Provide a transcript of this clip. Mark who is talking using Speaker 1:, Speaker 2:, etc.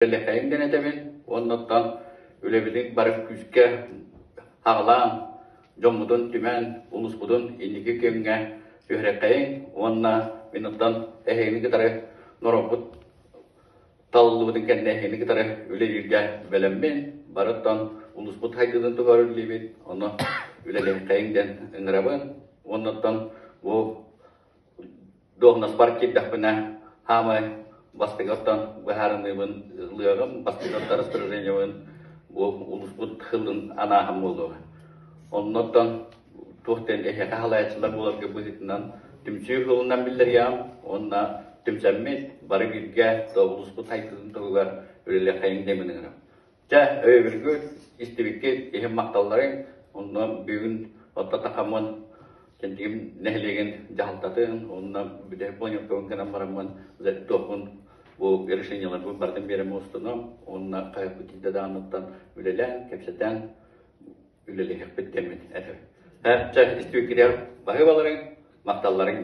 Speaker 1: Үлэлэһэйин диэн этэбин уонна оттон үлэбитин бары күүскэ аҕалаан, дьоммутун түмэн, улууспутун инники күөҥҥэ түһэрэххэйиҥ уонна мин оттон эһигини кытары норуоппут талыллыбытын кэннэ эһигини кытары үлэлииргэ бэлэммин. Бары оттон улууспут хайдыытын туһугар үлэлиибит, ону үлэлэһиэххэйиҥ диэн ыҥырабын. Уонна оттон бу Дуоһунаспар киирдэхпинэ, хаамай бастакыттан быһаарыныыбын ылыаҕым, бастакыттан распоряжениебын бу улууспут тылын анааһын буолуо. Оннуттан туох диэн эһиэхэ халайааччылар буоларга быһыытынан түмсүү сылынан биллэриэҕим уонна түмсэммит бары бииргэ улууспут хайдытын туһугар үлэлиэххэйиҥ диэммин ыҥырабын. Чэ, өйөбүлгүт, истибиккит иһин махталларыҥ. Онно бүгүн отто тахаммын Кэнтигим нэһилиэгин дьаһалтатын уонна бүтэһик планеркабын гынан бараммын туохпун бу решениеларбын барытын биэрэн муостунум уонна хаһыаппыт тиийдэ даҕаныттан үлэлээн, кэпсэтэн үлэлэһиэхпит диэммин этэбин. Чэ, истибиккитигэр баһыыбаларыҥ, махталларыҥ.